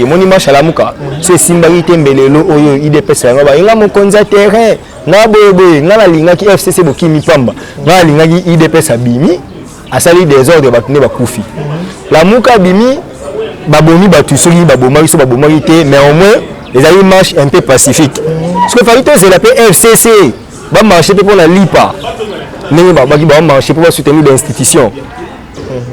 Emoni marche Lamuka so esimbaki te. Mbelelo oyo UDPS yango bayenga mokonzi ya terrain nga boyeboye. Nga nalingaki FCC bokimi pamba, nga nalingaki UDPS abimi asali désordre, bato nde bakufi. Lamuka abimi, babomi bato. Soki babomaki, so babomaki te, mais au moins ezali marche un peu pacifique. Soki efali tozela mpe FCC bamarche mpe mpona lipa ndenge babaki bamarche mpo basoutenir bainstitution.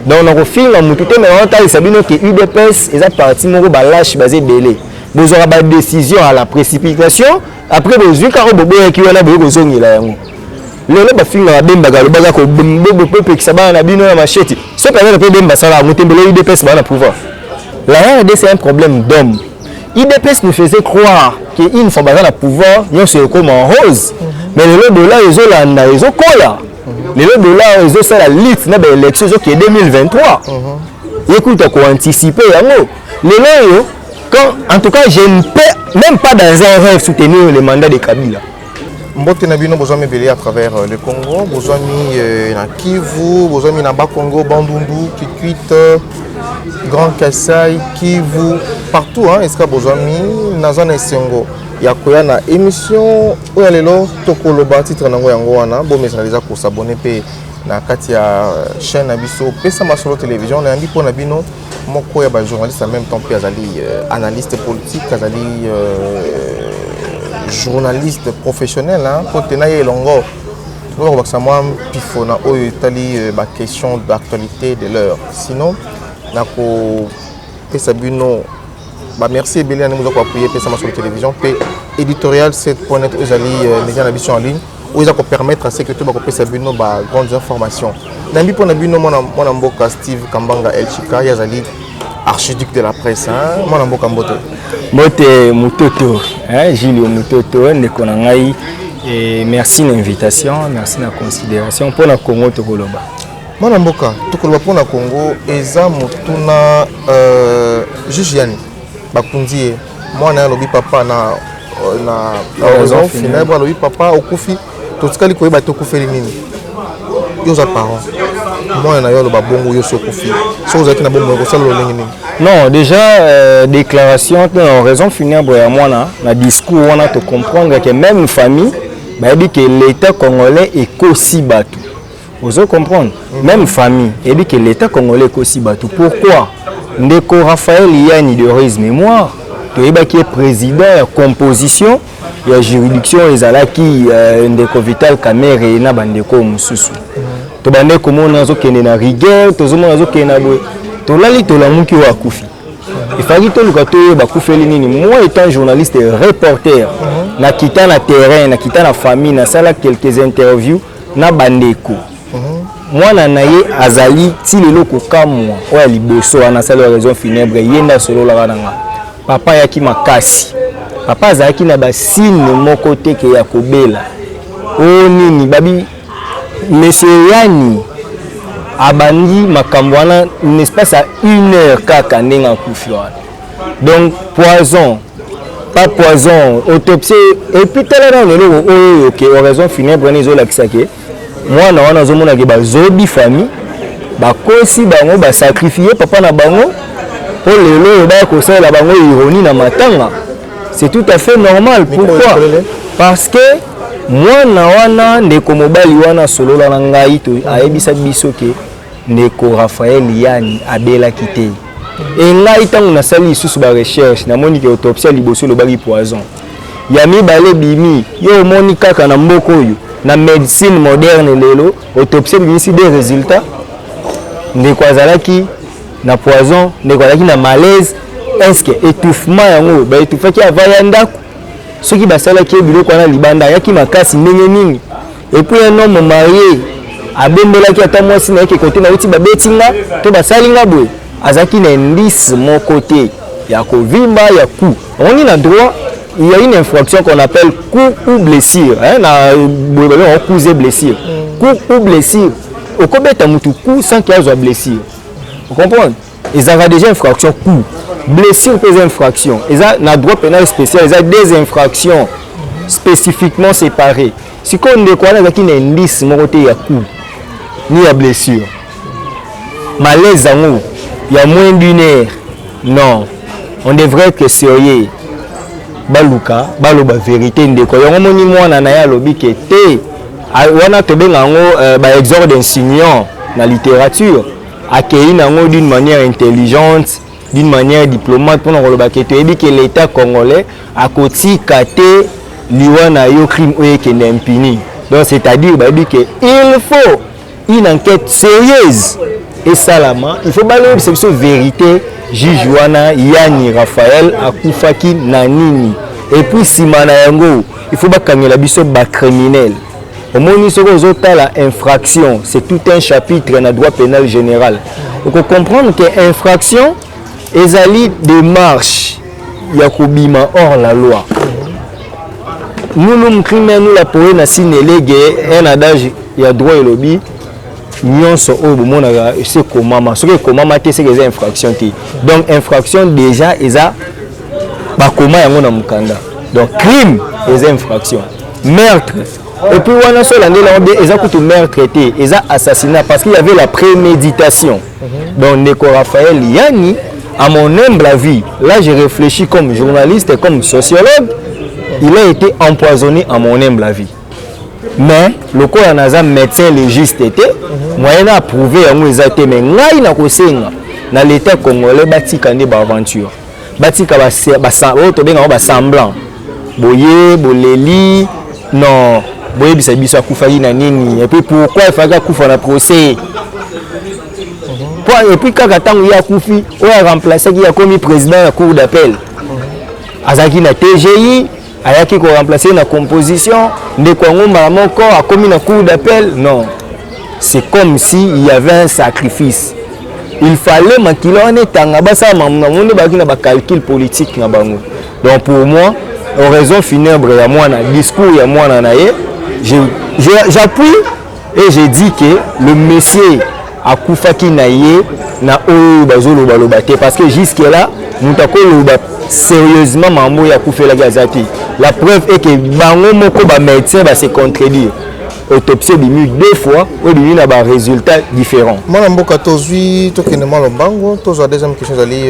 Donc nakofinga motu te, mais naotalisa bino ke UDPS eza parti moko balâches, baza ebele. Bozwaka badécision à la précipitation, après bozwi kaka boboyaki wana, boye kozongela yango. Lelo bafingaka Bembaka, alobaka bopekisa bana na bino na machete. So peut-être mpe Bemba asala yango te, mbele UDPS baa na pouvoir. La RDC, c'est un problème d'homme. UDPS nous faisait croire que une fois baza na pouvoir, nyonso ekoma en rose. Mais lelo dollar ezolanda ezokola, lelo dollar ezosala lit na baélection ezokende 2023, yekuta koanticipe yango lelo oyo. Quand en tout cas, je ne peux même pas dans un rêve soutenir le mandat de Kabila. Mbote na bino, bozwami ebele à travers le Congo, bozwami na Kivu, bozwami na Bakongo, Bandundu, Kikwit, Grand Kasai, Kivu, partout, hein, esika bozwami. Naza na esengo ya koya na émission oyo ya lelo. Tokoloba, titre nango yango wana. Bomesana deja kos'abonner mpe na kati ya chaîne na biso Pesa Masolo Télévision. Nayambi mpo na bino moko ya bajournaliste, en même temps mpe azali analyste politique, azali journaliste professionnel, mpo te na ye elongo tokoka kobakisa mwa mpifo na oyo etali baquestion d'actualité de l'heure. Sinon nakopesa bino bamerci ebele na ndenge oza koappuyer Pesa Masolo Télévision mpe Éditorial 7.net oyo ezali média na biso en ligne oyo eza kopermettre à ce que to bakopesa bino bagrandes informations. Nayambi mpo na bino mwana mboka Steve Kambanga Elchika, ye azali archiduc de la presse. Mwana mboka, mbote. Mbote mototo, Gilio Mototo, ndeko na ngai. Et merci na invitation, merci na considération. Mpona Congo tokoloba. Mwana mboka, tokoloba mpona Congo. Eza motuna, juge Yani bakundi ye, mwana ye alobi papa na oraison funèbre, alobi papa okufi, totikali koyeba te okufeli nini. Yo oza parent, mwana na yo aloba bongo, yo so okufi, soki ozalaki na bomoi, kosala lolenge nini? Non, déjà déclaration na oraison funèbre ya mwana, na discours wana tocomprendre que même famille bayebi ke l'État congolais ekosi bato. Ozo comprendre, même famille eyebi ke l'État congolais ekosi bato. Pourquoi? Ndeko Raphaël Yani d'heureuse mémoire, toyebaki ye président ya composition ya juridiction ezalaki ndeko Vital Kamerhe na bandeko mosusu. Tobande komona azokende na rigueur, tozomona azokende na boye. Tolali, tolamuki, oyo akufi. Efalaki toluka toyeba akufeli nini. Moi, étant journaliste reporter, nakita na terrain, nakita na famille, nasala quelques interviews na bandeko. Mwana na ye azali ti lelo kokamwa. Oyo ya liboso wana asali oraison funèbre, ye nde asololaka na nga. Papa ayaki makasi, papa azalaki na basigne moko te ke ya kobela oyo nini. Babi monsieur Yani abandi makambo wana n'est-ce pas, à une heure kaka ndenge akufi wana. Donc poison, pas poison, autopsie. Et puis tala nano eloko oyo ke oraison funèbre wana ezolakisa ke mwana wana azomona ke bazobi famille, bakosi bango, basacrifie papa na bango mpo lelo oyo baya kosalela bango ironie na matanga. C'est tout à fait normal. Pourquoi? Parce que mwana wana, ndeko mobali wana asolola na ngai, ayebisa biso ke ndeko Raphaël Yani abelaki te. E ngai ntango nasali lisusu barecherche, namoni ke autopsie ya liboso elobaki poison, ya mibale bimi. Yo omoni kaka na mboka oyo na médecine moderne lelo, autopsie ebimisi des résultats: ndeko azalaki na poison, ndeko azalaki na malaise. Est ce que étouffement yango baétouffaki avant ya ndako? Soki basalaki ye biloko wana libanda, ayaki makasi ndenge nini? Et puis un homme marié abembelaki ata mwasi na ye ke kote nauti, babeti nga to basali nga boye. Azalaki na indice moko te ya kovimba, ya coup. Omoni, na droit, il y a une infraction qu'on appelle coup ou blessure, hein, na boye babengaka coup et blessure. Coup ou blessure, okobeta mutu coup sans ke azwa blessure, ocomprendre? Ezalaka déjà infraction, coup. Blessure mpe eza infraction. Eza na droit pénal spécial, eza des infractions spécifiquement séparées. Sikoyo ndeko wana azalaki na indice moko te ya coup ni ya blessure. Malaise yango ya moins d'une heure, non, on devrait être sérieux. Baluka baloba vérité. Ndeko yango, moni mwana na ye alobi ke te, wana tobenga yango baexorde insinuant na littérature. Akei nango d'une manière intelligente, d'une manière diplomate, mpona koloba ke toyebi ke l'État congolais akotika te liwa na yo, crime oyo ekende impuni. Donc c'est-à-dire bayebi ke il faut une enquête sérieuse esalama, il faut balobisa biso vérité. Juge wana Yani Raphaël akufaki na nini? Et puis nsima na yango, il faut bakangela biso bacriminel. Omoni, soki ozotala infraction, c'est tout un chapitre na droit pénal général, okocomprendre que infraction ezali démarche ya kobima hors la loi. Nullum crimen nulla poena sine lege, un adage ya droit elobi nyonso oyo bomonaka ese ekomama. Soki ekomama te, seke eza infraction te. Donc infraction déjà eza bakoma yango na mokanda. Donc crime eza infraction, meurtre. Et puis wana so olandeli yango bien, eza kutu meurtre te, eza assassinat, parce qu'il y avait la préméditation. Donc ndeko Raphaël Yani, à mon humble avis, là je réfléchis comme journaliste et comme sociologue, il a été empoisonné, à mon humble avis. Mais lokola naza médecin légiste te, moyen na approuver yango eza te. Mais ngai na kosenga na l'État congolais batika nde baaventure, batika oyo tobengango basemblant boye boleli. Non, boyebisa biso akufaki na nini et puis pourquoi efalaki akufa na procès. Et puis kaka ntango ye akufi, oyo aremplaçaki ye akomi président ya cour d'appel. Azalaki na TGI, ayaki koremplacer na composition. Ndeko yango mbala moko akomi na cour d'appel. Non, c'est comme si il y avait un sacrifice, il fallait makila wana etanga, basala makambo na bango nde bazalaki na bacalcul politique na bango. Donc pour moi, oraison funèbre ya mwana, discours ya mwana na ye, j'appuie et je dis que le monsieur akufaki na ye na oyo bazolobaloba te, parce que jusque là moto akoloba sérieusement makambo oyo akufelaki aza te. La preuve est que bango moko bamédecin base contredire. Autopsie ebimi deux fois, oyo ebimi na barésultat différent. Mwana mboka, tozwi, tokende mwa lombango. Tozwa deuxième question, ezali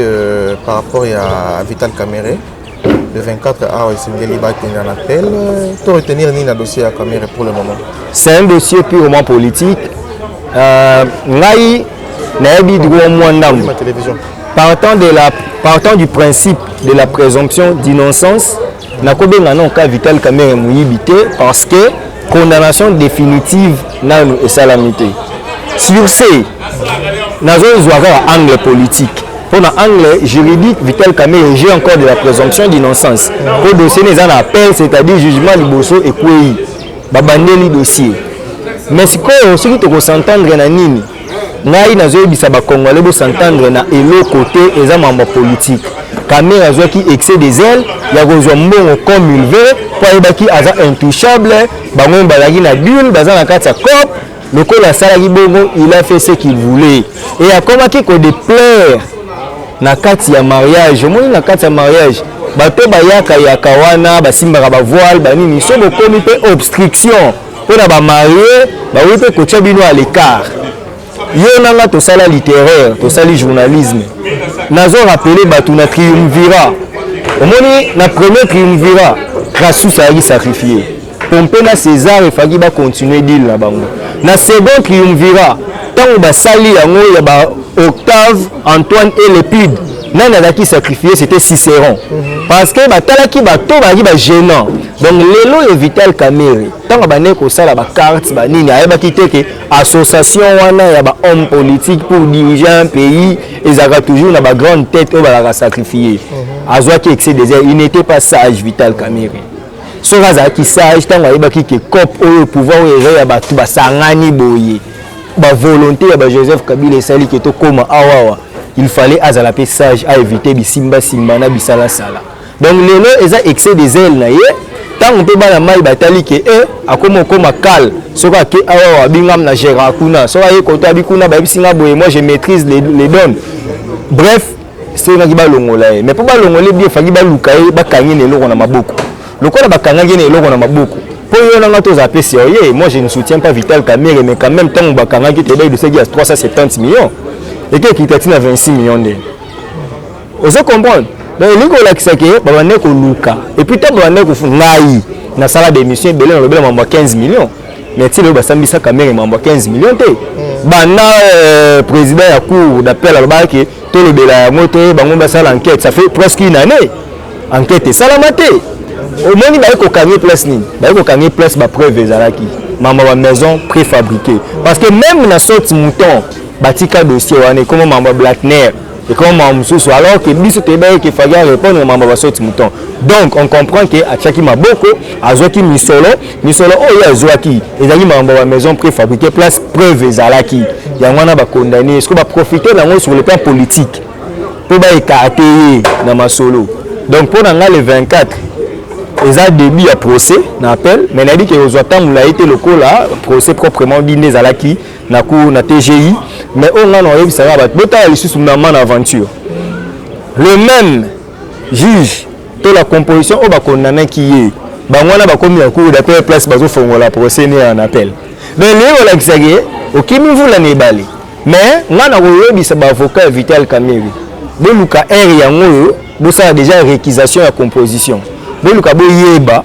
par rapport ya Vital Kamerhe. Le 24 awa esengeli bakende na appel. To retenir nini na dossier ya Kamerhe pour le moment? C'est un dossier purement politique. Ngai nayebi droit mwa ndambo. Ma télévision. Partant du principe de la présomption d'innocence, nakobenga non ka Vital Kamerhe moyibi te, parce que condamnation définitive nanu esalami te. Sur ce, nazozwa kaka angle politique. Mpona angle juridique, Vital Kamerhe jouit encore de la présomption d'innocence po dossier ne eza na appel, c'est-à-dire jugement liboso ekwei, babandeli dossier. Mais sikoyo soki tokos'entendre na nini, ngai nazoyebisa bacongolais bos'entendre na eloko te, eza mambo ya politique. Kamerhe azwaki excès de zèle ya kozwa mbongo comme il veut, mpo ayebaki aza intouchable. Bango bazalaki na dule, baza na kati ya cope. Lokola asalaki bongo, il a fait ce qu'il voulait et akomaki kodéplaire na kati ya mariage. Omoni, na kati ya mariage, bato bayakayaka wana, basimbaka bavoile banini. So bokomi mpe obstruction mpona bamariés, bakoki mpe kotia bino à l'écart. Yo nanga tosala littéraire, tosali journalisme, nazo rappeler bato na triumvirat. Omoni, na premier triumvirat, Crassus ayaki sacrifié, Pompée na César efaki bacontinue deal na bango. Na second triumvirat, ntango basali yango ya ba Octave, Antoine et Lépide, nani azalaki sacrifié? C'était Cicéron, parce que batalaki bato bazalaki bagênant. Donc lelo oyo Vital Kamerhe, ntango Ntango bandeki kosala bacarte banini, ayebaki te ke association wana ya bahomme politique pour diriger un pays ezalaka toujours na bagrande tête oyo bazalaka sacrifié. Azwaki excès de zèle, il n'était pas sage, Vital Kamerhe. Soki azalaki sage, ntango ayebaki ke cope oyo, pouvoir oyo eza ya bato basangani boye, bavolonté ya baJoseph Kabila esali ke tokóma awawa, il fallait azala mpe sage, aévite bisimbasimba na bisalasala. Donc lelo eza excès de zèle na ye. Ntango mpe bana mai batali ke e akóma okóma kale, soki ake awawa abingam na gérard kuna, soki aye koto abi kuna, bayebisi nga boye, moi je maîtrise les donnes. Bref, esengaki balongola ye, mais mpo balongola ye bien, efaki baluka ye, bakangi na eloko na maboko. Lokola bakangaki na eloko na maboko, mpo yo nanga tozala mpe sérieux, moi je ne soutiens pas Vital Kamerhe, mais quand même, ntango bakangaki, toyebaki dossier ya 370 millions eke ekita ntina 26 millions. Nde ozo comprendre? Donc elingi kolakisa ke babande koluka. Et puis ntango babande kofu, ngai nasala démission ebele, nalobela mambo ya 15 millions, mais ti lelo basambisa Kamerhe mambo ya 15 millions te. Banda président ya cour d'appel alobaki tolobela yango te, bango basala enquête, ça fait presque une année, enquête esalama te. Omoni, baye kokangi place nini? Baye kokangi place bapreuve ezalaki, mambo ya bamaison préfabriqué, parce que même na saute mouton batika dossier wana, ekoma mambo ya Blackner, ekoma mambo mosusu, alors que biso toyebaki ke faki arépondre mambo ya basaute mouton. Donc on comprend ke atiaki maboko, azwaki misolo. Misolo oyo azwaki ezalaki mambo ya bamaison préfabriqué, place preuve ezalaki, yango wana bakondamné. Ce que baprofite nango sur le plan politique mpo baécarte ye na masolo. Donc mpo na nga, le 24 eza début ya procès na appel, mais nayebi ke kozwa ntango molai te lokola procès proprement dit nde ezalaki na cour na TGI. Mais oyo ngai na oyebisaka bato, botala lisusu mama na aventure, le même juge to la composition oyo bakondamnaki ye, bango wana bakomi na cour d'appel, place bazofongola procès ne en appel. Donc lelo olakisaki okimi mvula na ebale. Mais ngai na koyebisa baavocat ya Vital Kamerhe, boluka aire yango oyo, bosala déjà réquisition ya composition, boluka boyeba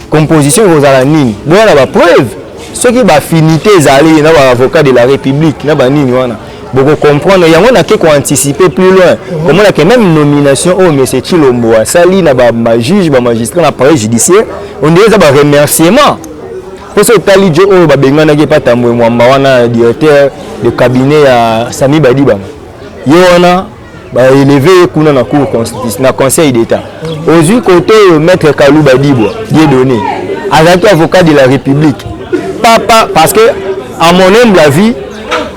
composition ekozala nini, boya na bapreuve. Soki baaffinité ezali na baavocat de la République na banini wana, bokocomprendre yango. Nake koanticiper plus loin, komona ke même nomination oyo monsieur Tshilombo asali na bajuge, bamagistrat na appareil judiciaire, on dirait eza baremerciement. Mpo so otali jo oyo babenganaki epa Tambwe Mwamba wana, directeur de cabinet ya Sami Badibanga, ye wana baéleve ye kuna na cour constitution, na Conseil d'État. Ozwi kote oyo maître Kaluba Dibwa Dieudonné azalaki avocat de la République papa, parce que à mon humble avis,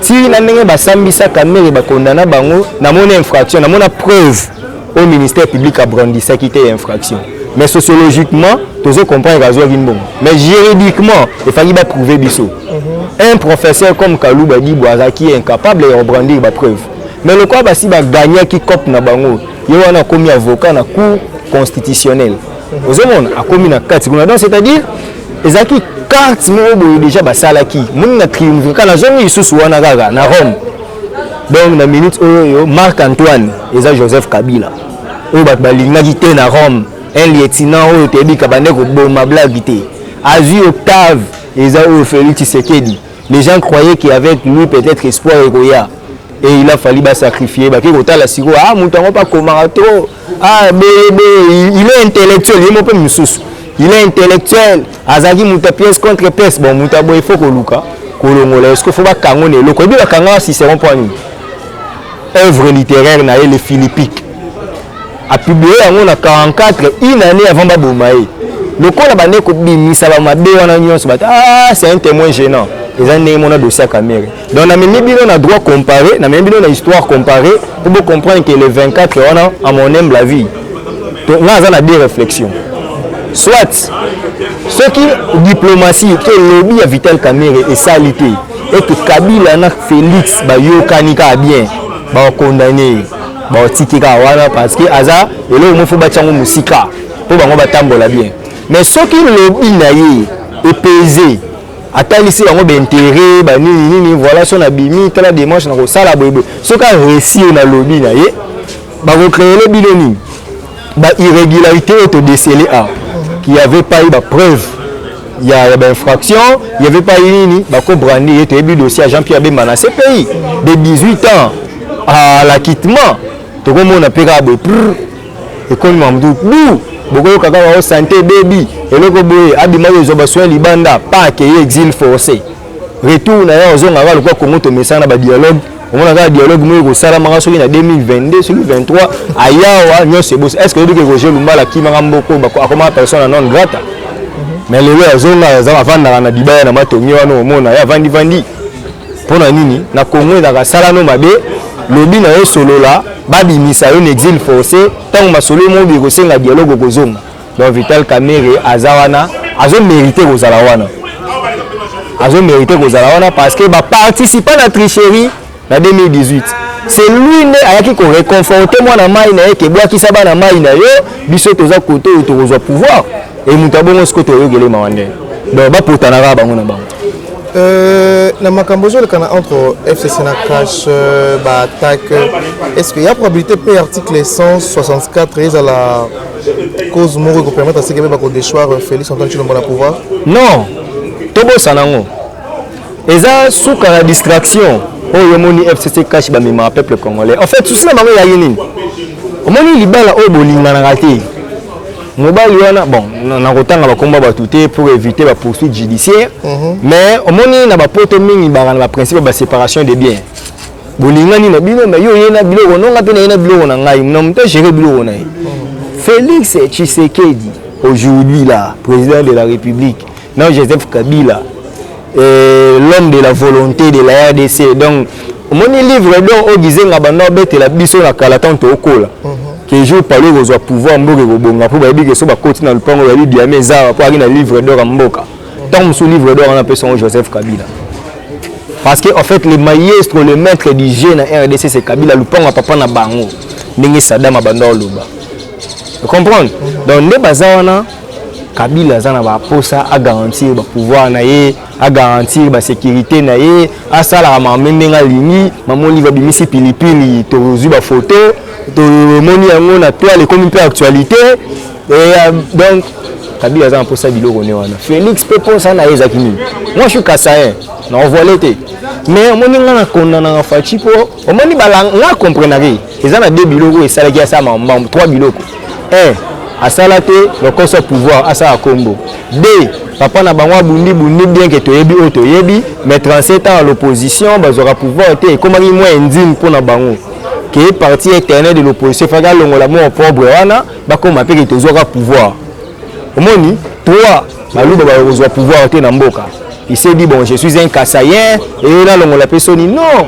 ti na ndenge basambisa Kamerhe, bakondana bango, namoni infraction, namona preuve au ministère public abrandisaki te ya infraction. Mais sociologiquement tozo comprendre azwaki mbongo, mais juridiquement efaki baprouve biso. Un professeur comme Kaluba Dibwa azalaki incapable ya kobrandir bapreuve, mais lokola basi bagagnaki cope na bango, ye wana akomi avocat na cour constitutionnelle. Ozomona akomi na kati kuna. Donc c'est-à-dire ezalaki carte moko boye déjà basalaki moni na triumvirat. Kaka nazongi lisusu wana kaka na Rome. Donc na minute oyo oyo Marc Antoine eza Joseph Kabila oyo bato balingaki te na Rome, un lieutenant oyo toyebika bande koboma, blague te. Azwi Octave, eza oyo Félix Tshisekedi. Les gens croyaient qu'avec lui peut-être espoir ekoya, et il a fallu basacrifier. Bake kotala sikoyo, ah, moto yango mpe akomaka trop, ah, bebe, il est intellectuel, ye mo mpe mosusu, il est intellectuel, azalaki moto ya pièce contre pièce. Bon, moto ya boye, il faut koluka kolongola. Est ce que faut bakango na eloko ebi bakangaka Cicéron mpo nini? Œuvre littéraire na ye, le Philippique, apublie yango na 44, une année avant baboma ye. Lokola bande kobimisa bamabe wana nyonso, bato, ah, c'est un témoin gênant. Eza ndenge mona dossier ya Kamerhe. Donc namemi bino na droit comparé, namemi bino na histoire comparée po bocomprendre que le 24 wana, à mon humble avis, nga aza na deux réflexions: soit soki diplomatie to lobi ya Vital Kamerhe esali te, eke Kabila na Félix bayokani kaka bien, bakondane ye, baotiki kaka wana, parce que aza eloko moko, fo batiango mosika mpo bango batambola bien. Mais soki lobi na ye epese, atalisi bango baintérêt banini nini, voilà, so nabimi, tala démarche na kosala boyeboye, soki aréussir na lobi na ye, bakocréele bino nini, bairrégularité oyo todéceler a qu'il y avait pas eu bapreuve ya bainfraction, il y avait pas eu nini, bakobrandi ye. Toyebi dossier ya Jean-Pierre Bemba na CPI de 18 ans à l'acquittement. Tokomona mpe kaka boye prr, ekomi mamutu bu. Bokoyoka kaka o santé ebebi, eloko boye, abimaki kozwa basoin libanda, pa akeye exil forcé. Retour na ye, ozonga kaka lokola Congo tomesana na badialogue. Omona kaka dialogue moko ekosalamaka soki na 2022, soki 23, ayawa nyonso ebosi. Est ce que oyebi ke Roger Lumbala akimaka mboko, akomaka persona non grata? Mais lelo azonga, aza avandaka na dibaya na matongi wana. Omona ye avandi-vandi. Mpo na nini? Na Congo ezalaka salano mabe, lobi na yo solola, babimisa yo na exil forcé. Ntango masolo moko ekosenga dialogue, okozonga. Donc Vital Kamerhe aza wana, azomérite kozala wana, azomérite kozala wana parce que baparticipant na tricherie na 2018, c'est lui nde ayaki koréconforte mwana mai na ye, kebwakisa bana mai na yo. Biso toza kote oyo tokozwa pouvoir e moto abongo. Sikoyo toyokele mawa nde donc bapotanaka bango na bango. Na makambo ezoleka na entre FCC na CACH, baattaque, est ce que ya probabilité mpe article 164 ezala cause moko ekopermettre aseke mpe bakodéchoir Félix Antoine Tshilombo na pouvoir? Non, tobosana yango, eza suka na distraction oyo omoni FCC CACH bamemaka peuple congolais. En fait, souci na bango ezalaki nini? Omoni libala oyo bolinganaka te, mobali wana, bon, nakotanga bakomba bato te pour éviter bapoursuite judiciaire, mais omoni na bapoto mingi baka na baprincipe ya baséparation de biens. Bolingani na bino, mais yo oye na biloko nonga mpe na ye na biloko na ngai, na moto agere biloko na ye. Félix Tshisekedi aujourd'hui là, président de la République, na Joseph Kabila, l'homme de la volonté de la RDC. Donc omoni livre donc oyo Gizenga banda obetela biso na kala ntango tookola ke jour palo ekozwa pouvoir, mboka ekobonga, mpo bayebi ke so bakoti na lupango, bayebi diamant eza, mpo aki na livre d'or ya mboka. Ntango mosusu livre d'or wana apesa yango Joseph Kabila, parce que en fait le maestro, le maître du jeu na RDC, c'est Kabila. Lupango ya papa na bango, ndenge Sadam abanda oloba, comprendre. Donc nde baza wana, Kabila aza na baposa agarantir bapouvoir na ye, agarantir basécurité na ye, asalaka makambo ndenge alingi. Mama Olive abimisi pilipili, tozwi bafoto, tomoni yango na toile, ekomi mpe actualité. Et donc Kabila aza na mposa biloko ne wana. Félix mpe mposa na ye ezalaki nini? Moi, je suis kasaïen, na ovoile te, mais omoni nga na kondanaka Fatshi mpo omoni nga comprenaki eza na deux biloko oyo esalaki asala mambo, trois biloko. Un, asala te lokoso pouvoir, asala kombo. Deux, papa na bango abundi bundi, bien ke toyebi oyo toyebi, mais 37 ans à l'opposition, bazwaka pouvoir te. Ekomaki mwa indigne mpo na bango ke parti éternel de l'opposition efaki alongola mwa pauvre wana, bakóma mpe ke tozwaka pouvoir. Omoni, trois, Baluba bakozwa pouvoir te na mboka. Il s'est dit: bon, je suis un Kasaïen e nalongola mpe soni. Non,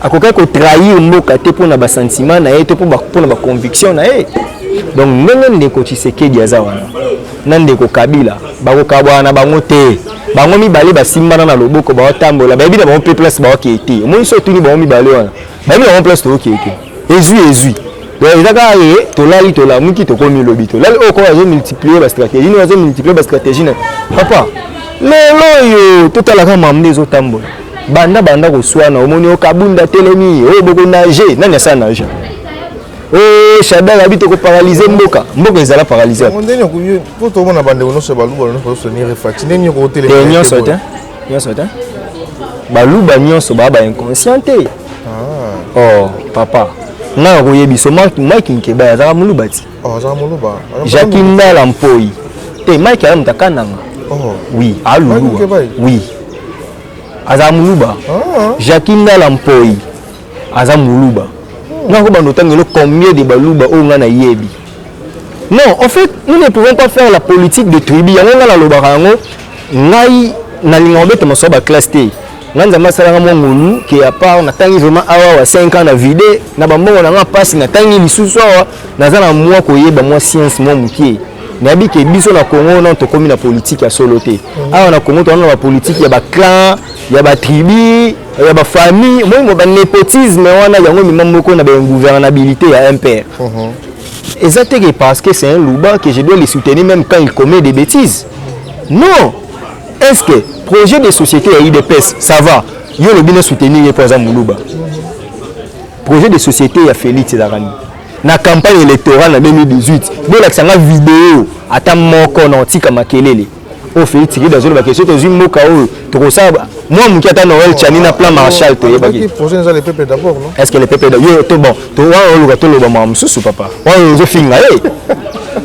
akokaki kotrahir mboka te mpona basentiment na ye to mpona baconviction na ye. Donc ndenge ndeko Tshisekedi aza wana na ndeko Kabila, bakokabwana na bango te. Bango mibale basimbana na loboko, baotambola, bayebi na bango mpe place baokee te. Omoni so otuni bango mibale wana, bayebi na bango place tookee te. Ezwi, ezwi. Donc eza kaka ye, tolali, tolamuki, tokomi lobi, tolali oyo koyo azomultiplie bastratégie nini, azomultiplie bastratégie na papa. Lelo oyo totalaka makambo nde ezotambola, banda banda koswana. Omoni oyo Kabunda telemi oyo boko nage, nani asala nage oyo Shadary abi tokoparalyse mboka. Mboka ezala paralyse? Ndeni po tomona bandeko nyonso ya Baluba nyonso bazosoutenir Fatshi, ndeni okotelema? Te, nyonso te, nyonso te. Baluba nyonso baa bainconscient te. Oh papa, ngai nakoyebi so Mike Mukebay azalaka Moluba ti. Azala Moluba? Jacki Ndala Mpoi te. Mike aza moto akananga. Oui, aluluwa, oui, azala Moluba. Jacki Ndala Mpoi aza Moluba. Nga ko bando otangelo combien de Baluba oyo nga nayebi? Non, en fait, nous ne pouvons pas faire la politique de tribu. Yango nga nalobaka yango, ngai nalinga kobeta masolo baklasse te. Ngai Nzambe asalanga mwa ngolu ke à part natangi vraiment awa wa 5 ans na vide na bambongo na nga mpasi, natangi lisusu awa, naza na mwa koyeba mwa science mwa mokie. Nayebi ke biso na Congo non, tokómi na politique ya solo te. Awa na Congo toza na bapolitique ya baclan, ya batribu, ya bafamille, moi banépotisme wana. Yango emema moko na baingouvernabilité ya MPR. Eza te que parce que c'est un Luba que je dois le soutenir même quand il commet des bêtises. Non. Est-ce que projet de société ya UDPS, ça va, yo olobi na soutenir ye mpo aza Moluba? Projet de société ya Félix ezalaka nini? Na campagne électorale na 2018, bolakisa nga video ata moko na otika makelele oyo Félix Tshisekedi azoloba ke soki tozwi mboka oyo, tokosala mwa moke, ata Noël Tshiani na plan Marshall toyebaki. Projet eza le peuple d'abord, non? Est ce que le peuple yo to bon to wana oluka toloba makambo mosusu? Papa, wana ozofinga ye.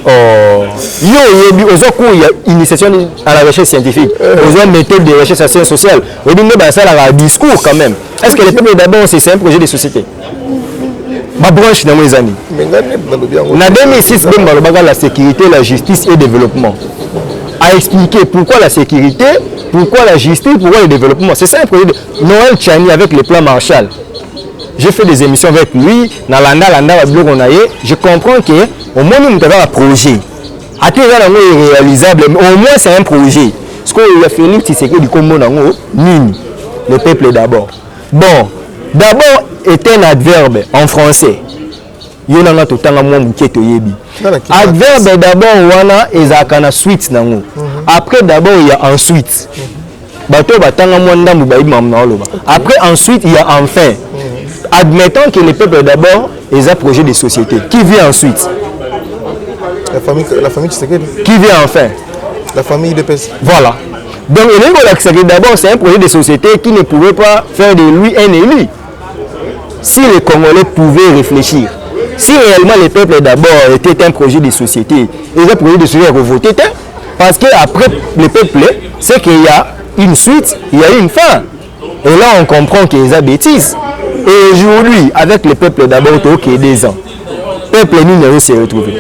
Oh. Yo oyebi, ozwa cours ya initiation à la recherche scientifique, ozwa méthode de recherche en sciences sociales, oyebi nde basalaka discours quand même. Est ce que le peuple d'abord, c'est un projet de société? Babranche nango eza nini? Mais ngai nde nalobi yango. Na 2006, Bemba alobaka la sécurité, la justice et développement, a expliqué pourquoi la sécurité, pourquoi la justice, pourquoi le développement. C'est ça un projet de Noël Tshiani avec le plan Marshall. J'ai fait des émissions avec lui, nalanda landa babiloko na ye. Je comprends que omoni moto aza na projet, ate eza nango irréalisable, mais au moins c'est un projet. Sikoyo ya Félix Tshisekedi, kombo nango nini? Le peuple d'abord. Bon, d'abord est un adverbe en français. Yo nanga totanga mwa moke, toyebi adverbe d'abord wana ezalaka na suite nango. Après d'abord, il y a ensuite. Bato oyo batanga mwa ndambu bayebi makambo na oloba. Après ensuite, il y a enfin. Admettons que le peuple d'abord eza projet de société, qui vient ensuite? La famille, la famille Tshisekedi. Qui vient enfin? La famille UDPS. Voilà. Donc elingi kolakisa que d'abord, c'est un projet de société qui ne pouvait pas faire de lui un élu. Si les Congolais pouvaient réfléchir, si réellement le peuple d'abord était un projet de société, et un projet de société à voter, parce que après le peuple, c'est qu'il y a une suite, il y a une fin. Et là, on comprend qu'il y a bêtises. Et aujourd'hui, avec le peuple d'abord, ok, 2 ans, peuple nini se retrouver?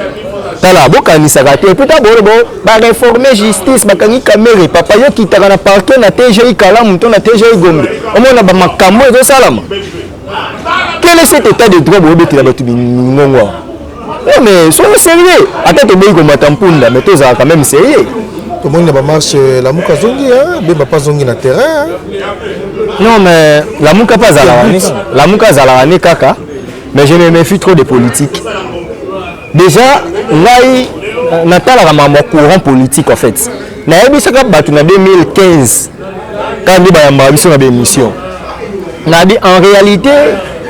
Tala, bokanisaka te puta bolo bo baréforme justice, bakangi Kamerhe. Papa, yo kitaka na parquet, na TGI Kalamu to na TGI Gombe, omona bamakambo ezosalama. Quel est cet état de droit boyebetela bato mingongo awa? Non mais soyons sérieux. Ata toboyi komata mpunda, mais tozala quand même sérieux. Tomoni na bamarche, Lamuka azongi, Bemba mpe azongi na terrain. Non mais Lamuka mpe azalaka ni, Lamuka azalaka ni kaka, mais je me méfie trop de politique. Déjà ngai natalaka makambo ya courant politique. En fait, nayebisaka bato na 2015, kaka nde bayambaka biso na baémission, nabi en réalité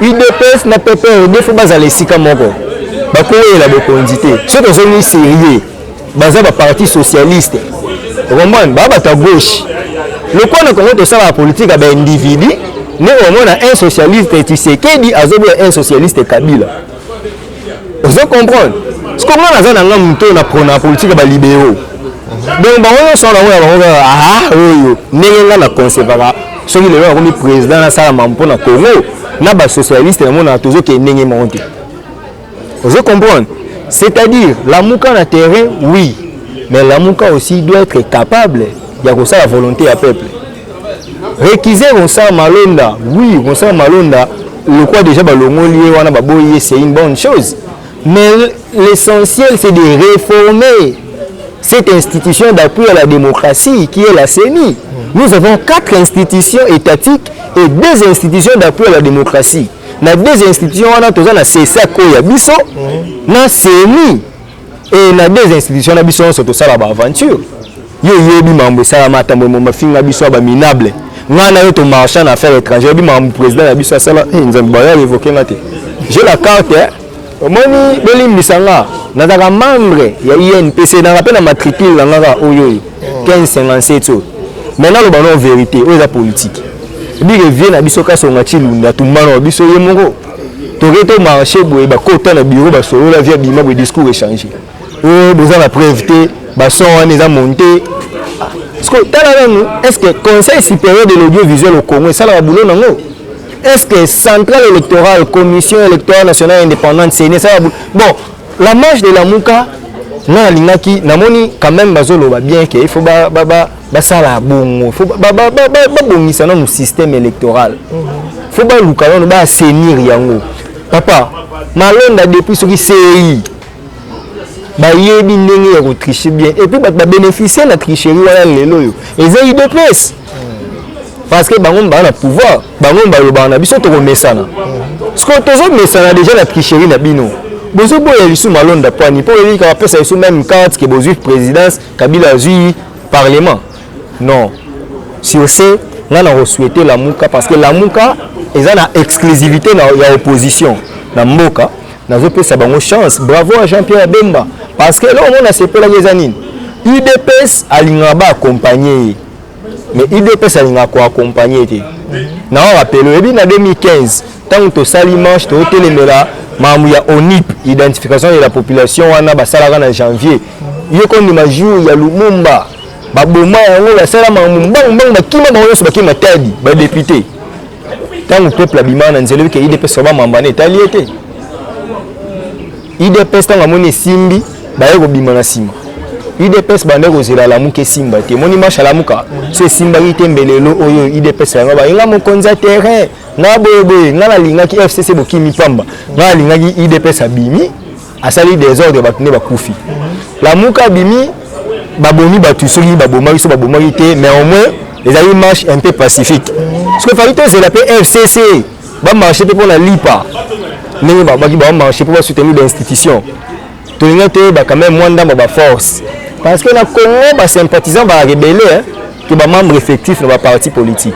UDPS na PPRD faut bazala esika moko, bakoyela bokonzi te. Soki tozongi sérieux, baza baparti socialiste, okomprendre, baa bato ya gauche. Lokola na Congo tosalaka politique ya baindividu, nde omona un socialiste Tshisekedi azoboya un socialiste Kabila. Ozo comprendre? Parce que nga naza na nga moto na prôna politique ya balibéraux. Donc bango nyonso wana, bango ya bango kaka. Ah, oyo ndenge nga na concevaka, soki lelo nakomi président, nasalama mpo na Congo na basocialiste, namonaka tozokende ndenge moko te. Ozo comprendre? C'est-à-dire Lamuka na terrain, oui, mais Lamuka aussi doit être capable ya kosala volonté ya peuple. Récuser Ronsard Malonda, oui, Ronsard Malonda lokwa déjà balongoli ye wana, baboyi ye, c'est une bonne chose, mais l'essentiel, c'est de réformer cette institution d'appui à la démocratie qui est la CENI. Nous avons quatre institutions étatiques et deux institutions d'appui à la démocratie. Na deux institutions wana, toza na CSAC oyo ya biso na CENI, et na deux institutions na biso nyonso tosala baaventure. Yo oyebi makambo esalama, atambo mafinga biso ya baminable. Ngai na yo tomarcha na affaire étrangère, oyebi makambo président na biso asala. Nzambe, baya évoke nga te, j'ai la carte. Omoni, bolimbisa nga, nazalaka membre ya UNPC, nanga mpe na matricule na nga kaka oyo oyo 1557 oyo. Maintenant loba no vérité, oyo eza politique. Ebike vie na biso Kasonga Chilunda tumbana wa biso ye moko, toke tomarche boye, bakota na bureau, basolola, vie abima boye, discours échange oyo boza na preuve te, bason wana eza monté. Parce que tala nanu, est ce que Conseil supérieur de l'audiovisuel au Congo esalaka boulot nango? Est ce que centrale électorale, Commission électorale nationale indépendante, CENI, esalaka bon? La marche de Lamuka, nga nalingaki, namoni quand même bazoloba bien ke il faut basala bongo, faut babongisa nanu système électoral, faut baluka nanu baassainir yango. Papa Malonda, depuis soki CEI bayebi ndenge ya kotriche bien, et puis bato babénéficie na tricherie wana lelo oyo eza UDPS, parce que bango baa na pouvoir, bango balobaka na biso tokomesana. Parce que tozomesana déjà na tricherie na bino, bozoboya lisu Malonda pwani mpo oyebika bapesa biso même carte ke bozwi présidence, Kabila azwi parlement. Non, sur ce, nga na kosouhaite Lamuka, parce que Lamuka eza na exclusivité na, ya opposition na mboka. Nazopesa bango chance. Bravo à Jean-Pierre Bemba, parce que eloko mona asepelaki eza nini? UDPS alingaka baaccompagne ye, mais UDPS alingaka koaccompagne te. Na rappeler, oyebi, na 2015, ntango tosali marche, totelemela makambo ya ONIP, identification de la population wana basalaka na janvier. Yo kondima, jour ya Lumumba baboma yango, basala makambo mbangu mbangu, bakima bango nyonso, bakima tadi badéputé. Ntango peuple abimaka na nzela, oyebike UDPS bamamba na etali ye te. UDPS, ntango amoni esimbi, baye kobima na nsima. UDPS bande kozela Lamuka esimba te. Emoni marche Lamuka so esimbaki te, mbelelo oyo UDPS yango bayenga mokonzi ya terrain nga boyeboye. Nga nalingaki FCC bokimi pamba, nga nalingaki UDPS abimi, asali désordre, bato nde bakufi. Lamuka abimi, babomi bato. Soki babomaki, so babomaki te, mais au moins ezali marche un peu pacifique. Parce que fallait tozela mpe FCC bamarche mpe mpona lipa, ndenge babaki bamarche mpo basoutenir bainstitution. Tolingi toyeba quand même mwa ndambo baforce, parce que na Congo basympathisant bazalaka ebele ke bamembre effectif na baparti politique.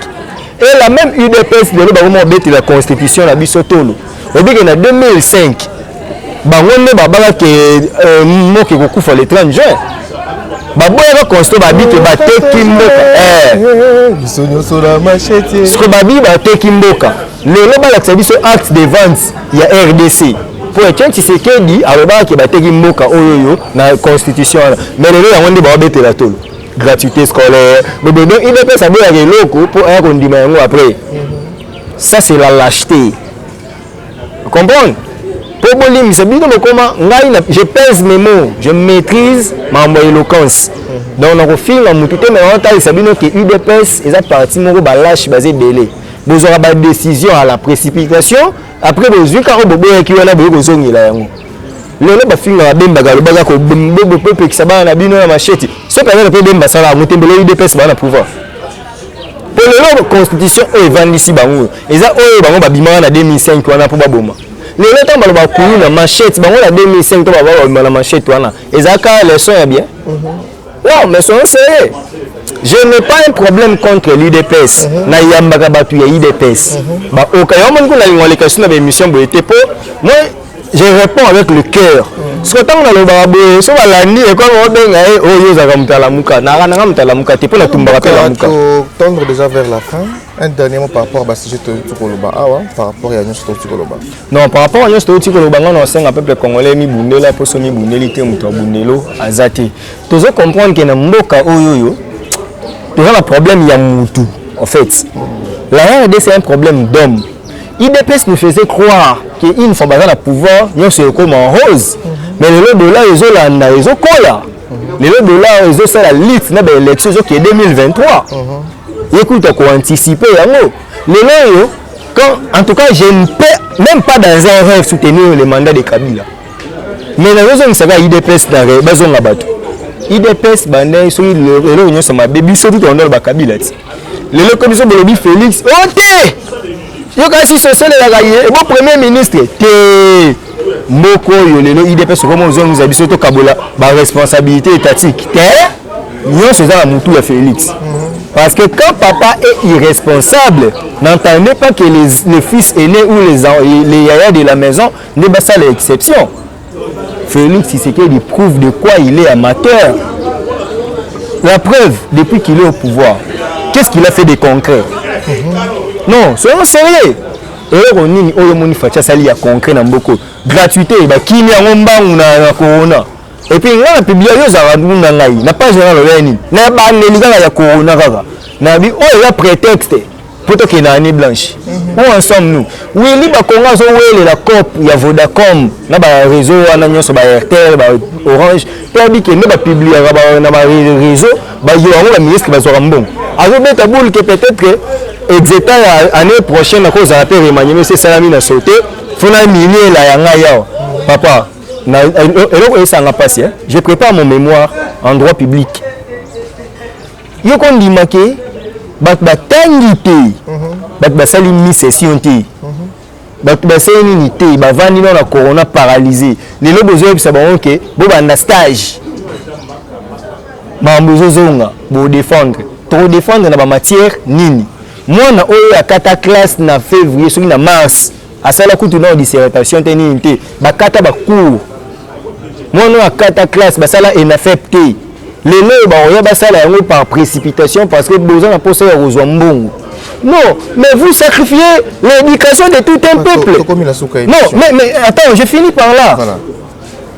Et la même UDPS lelo bakoma kobetela constitution na biso tolo. Oyebike na 2005 bango nde babakaki moke kokufa le 30 juin, baboyaka constitution, babi ke bateki mboka. Biso nyonso na machete. Siko babi bateki mboka. Lelo balakisa biso acte de vente ya RDC, mpo Etienne Tshisekedi alobaka ke bateki mboka oyo oyo na constitution wana. Mais lelo yango nde baobetela tolo, gratuité scolaire bobo. Donc UDPS aboyaka eloko mpo aya kondima yango après. Ça, c'est la lâcheté, comprendre? Mpo bolimbisa bino, bokoma ngai na, je pèse mes mots, je maîtrise makambo ya éloquence, donc nakofinga motu te. Mais naotalisa bino ke UDPS eza parti moko balâche, baza ebele. Bozwaka badécision à la précipitation, après bozwi kaka boboyaki wana, boye kozongela yango. Lelo bafingaka Bembaka, alobaka kopekisa bana na bino na machete. Soki azaka mpe Bemba asala yango te, mbele UDPS baa na pouvoir. Mpo lelo constitution oyo evandisi bango eza oyo bango babimaka na 2005 wana mpo baboma. Lelo ntango baloba kulu na machete, bango na 2005 to baba babima na machete wana, ezalaka leçon ya bien? Non, mais soyons sérieux, je n'ai pas un problème contre l'UDPS. Nayambaka bato ya UDPS baoka yango. Moni kuna nalinga oleka so na baémission boye te, mpo moi je réponds avec le cœur. Soki ntango nalobaka boye, so balandi ekoma obenga ye oyo ozalaka moto alamuka, naka nanga moto alamuka te, mpo natumbaka mpe Lamuka. Tendre déjà vers la fin, un dernier mot par rapport à sujet tokoloba awa, par rapport ya nyonso touti koloba. Non, par rapport à nyonso touti koloba, nga na osenga peuple congolais mibundela, mpo so mibundeli te, moto abundelo aza te. Tozo comprendre ke na mboka oyo oyo toza na problème ya mutu. En fait, la RDC, c'est un problème d'homme. UDPS nous faisait croire que une fois baza na pouvoir, nyonso ekoma en rose. Mais lelo dollar ezolanda, ezokola. Lelo dollar ezosala lit na baélection ezokende 2023, yekuta koanticipe yango. Lelo oyo, quand en tout cas je ne peux même pas dans un rêve soutenir le mandat de Kabila, mais nazozongisaka UDPS na bazonga bato. UDPS bande soki eloko nyonso mabe, biso tu tondolo bakabila ti lelo ko biso bolobi Félix o te, yoka si sosolelaka ye ebo premier ministre te. Mboka oyo lelo UDPS okoma ozongisa biso, tokabola baresponsabilité étatique te, nyonso eza na mutu ya Félix. Parce que quand papa est irresponsable, n'entendez pas que les fils aînés ou les yaya de la maison ne basala exception. Félix Tshisekedi prouve de quoi il est amateur. La preuve, depuis qu'il est au pouvoir, qu'est-ce qu'il a fait de concret? Non, soyons sérieux. Eloko nini oyo omoni Fatshi asali ya concret na mboka? Gratuité bakimi yango mbangu na corona. Et puis ngai na publia, yo ozalaka na ngai na page na loba nini na bandeli kaka ya corona, kaka na bi oyo eza prétexte mpo tokende na année blanche. Où en sommes-nous? Willy Bakonga azowelela coop ya Vodacom na baréseau wana nyonso, ba Airtel, ba Orange, mpe abike nde bapubliaka na baréseau bayo yango, baministre bazwaka mbongo. Azobeta boule ke peut-être exeta ya année prochaine akozala mpe remaniement esi esalami na sote fona miniela ya ngai awa. Papa, eloko esanga mpasi, je prépare mon mémoire en droit public. Yo kondima ke bato batangi te, bato basali mi-session te, bato basali nini te, bavandi nano na corona paralysé. Lelo bozoyebisa bango ke bobanda stage, makambo ezozonga, bodéfendre, tokodéfendre na bamatière nini? Mwana oyo akata classe na février, soki na mars, asala kutu nao dissertation te, nini te, bakata bacours. Mwana oyo akata classe, basala ENAFEP te, lelo oyo bakoya basala yango par précipitation parce que boza na mposa ya kozwa mbongo. Non, mais vous sacrifiez l'éducation de tout un peuple. Non, mais attends, je finis par là. Voilà.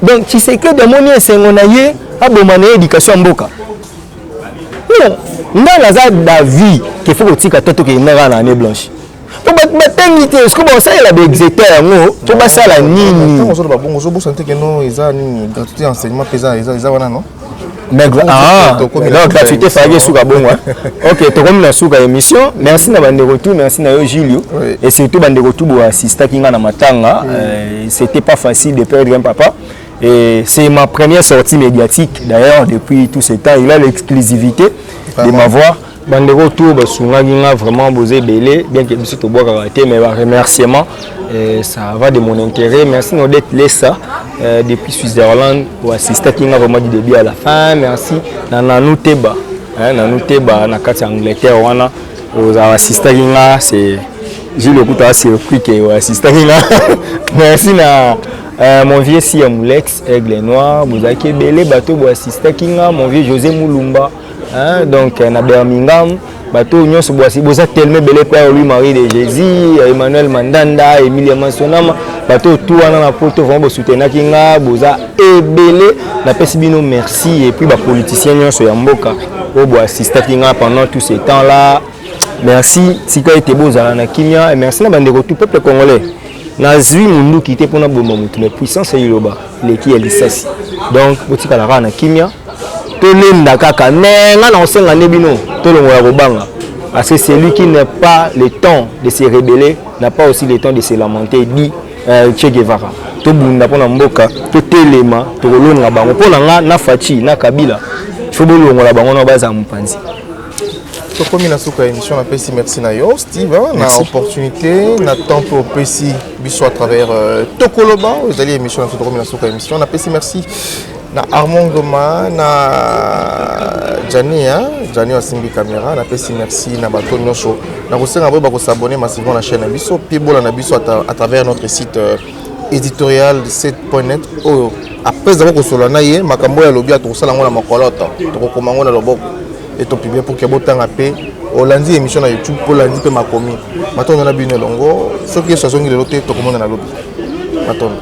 Donc Tshisekedi amoni esengo na ye aboma na ye éducation ya mboka. Non, nga naza d'avis qu'il faut kotika to tokende kaka na année blanche. Po bato batangi te, est-ce que bakosalela baexeter yango to basala nini? Ntango ozoloba bongo, ozobosana te keno eza nini, gratuité enseignement mpe eza wana, non? Mais ah, donc gratuité fallait suka bongo. Ok, tokomi na suka émission. Merci na bandeko tout, merci na yo Julio. Oui. Et surtout bandeko tout bo assistaki nga na matanga. C'était pas facile de perdre un papa. Et c'est ma première sortie médiatique d'ailleurs depuis tout ce temps. Il a l'exclusivité de m'avoir. Bandeko tout basungaki nga, vraiment boza ebele, bien que biso tobwakaka te, mais baremerciement, ça va de mon intérêt. Merci Nodette Lessa depuis Switzerland, oassistaki nga vraiment du début à la fin. Merci na Nanou Teba, hein, Nanou Teba na kati ya Angleterre wana, oassistaki nga. C'est Gilles Okuta surpris que oassistaki nga. Merci na mon vieux Sia Moulex Aigle Noir, bozalaki ebele bato boassistaki nga, mon vieux José Moulumba, hein, donc na Birmingham, bato nyonso boza tellement ebele, père Louis Marie de Jésus, Emmanuel Mandanda, Emilia Masonama, bato tout wana na poto vraiment bosoutenaki nga, boza ebele, napesi bino merci. Et puis bapoliticien nyonso ya mboka oyo boassistaki nga pendant tout ce temps là, merci. Tika ete bozala na kimia. Et merci na bandeko tout peuple congolais. Nazwi munduki te mpona boma motu, mais puissance ya liloba eleki ya lisasi. Donc botikala kaka na kimia, tolenda kaka. Mais nga na kosenga nde bino tolongola kobanga, parce que celui qui n'a pas le temps de se rebeller n'a pas aussi le temps de se lamenter, dit Che Guevara. Tobunda mpona mboka, totelema, tokolonga bango. Mpo na nga, na Fatshi na Kabila, il faut bolongola bango na bazala mopanzi. Tokomi na suka ya émission. Napesi merci na yo Steve, hein, na opportunité na temps mpe opesi biso à travers Tokoloba oyo ezali émission na biso. Tokomi na suka ya émission. Napesi merci na Armand Ngoma, na Jani, hein? Jani asimbi caméra. Napesi merci na bato nyonso. Na kosenga boye bakosabonner massivement na chaîne na biso mpe bolanda biso à travers notre site éditorial 7.net oyo. Après d'abord kosolola na ye, makambo oyo alobi, tokosala yango na mokoloto, tokokoma yango na loboko e topublier pour que botanga mpe. Olandi émission na YouTube mpo olandi mpe makomi. Matondo na bino elongo. Soki Yesu azongi lelo te, tokomona na lobi. Matondo.